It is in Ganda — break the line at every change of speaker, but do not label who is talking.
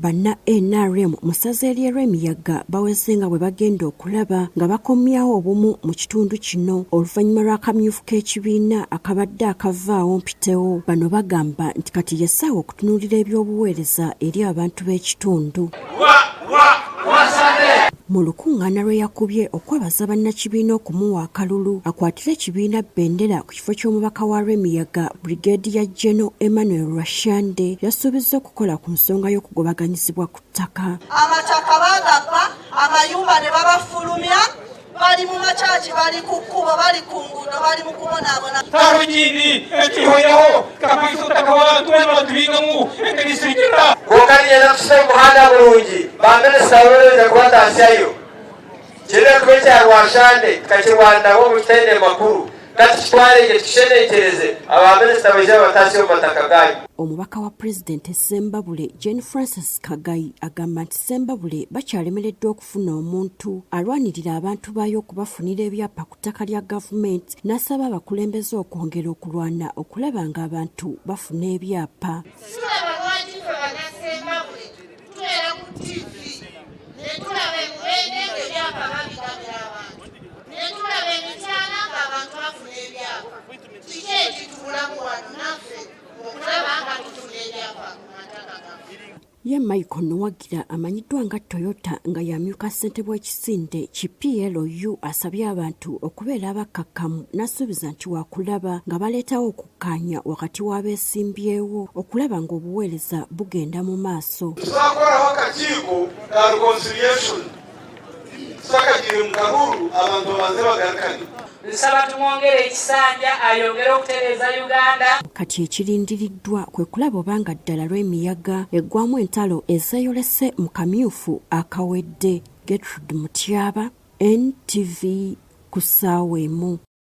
Banna NRM mu ssaza ery'e Lwemiyaga baweze nga bwe bagenda okulaba nga bakomyawo obumu mu kitundu kino oluvannyuma lw'akamyufu k'ekibiina akabadde akavaawo mpitewo. Bano bagamba nti kati ye ssaawa okutunuulira eby'obuweereza eri abantu b'ekitundu. Mu lukuŋŋaana lwe yakubye okwebaza bannakibiina okumuwa akalulu akwatire ekibiina bendera ku kifo ky'omubaka wa Lwemiyaga, Brigadier General Emmanuel Rwashande yasuubizza okukola ku nsonga y'okugobaganyizibwa ku ttaka.
Amataka baagabba, amayumba ne babafulumya, bali mu makyaki, bali ku kkubo, bali ku nguudo, bali mu kubonaabona.
Tarugindi ekihoyaho kakwisutaka bantu batubingamu ekirisikira.
Kwonka niinyenda kushusha omuhanda murungi baminisita babeereze kubatasyayo. Kirina kuba ekya Rwashande tukakirwaniraho omu kitaine makuru. Ka tukitware gye tukishenenkyereze aba minisita baije babatasye omu mataka gaanyu.
Omubaka wa Pulezidenti e Ssembabule, Jane Frances Kagayi agamba nti Ssembabule bakyalemereddwa okufuna omuntu alwanirira abantu baayo okubafunira ebyapa ku ttaka lya gavumenti n'asaba abakulembeze okwongera okulwana okulaba ng'abantu bafuna ebyapa.
Silaba lwaki ffe Bannassembabule tubeera ku ttivi ne tulaba e Mubende ng'ebyapa babigabira abantu, ne tulaba e Mityana ng'abantu bafuna ebyapa. Kiki ekitubulamu wano naffe okulaba nga tufuna ebyapa ku mataka gaffe?
Ye Michael Nuwagira amanyiddwa nga Toyota nga y'amyuka ssentebe w'ekisinde ki PLU asabye abantu okubeera abakkakkamu n'asuubiza nti waakulaba nga baleetawo okukkaanya wakati w'abeesimbyewo okulaba ng'obuweereza bugenda mu maaso.
Tuzakoraho akakiiko ka reconciliation tutakagiire mu karuuru abantu babanze bagarukane.
Nsaba tumwongere ekisanja ayongere okutereeza Uganda.
Kati ekirindiriddwa kwe kulaba oba nga ddala Lwemiyaga eggwamu entalo ezeeyolese mu kamyufu akawedde. Gertrude Mutyaba, NTV ku ssaawa emu.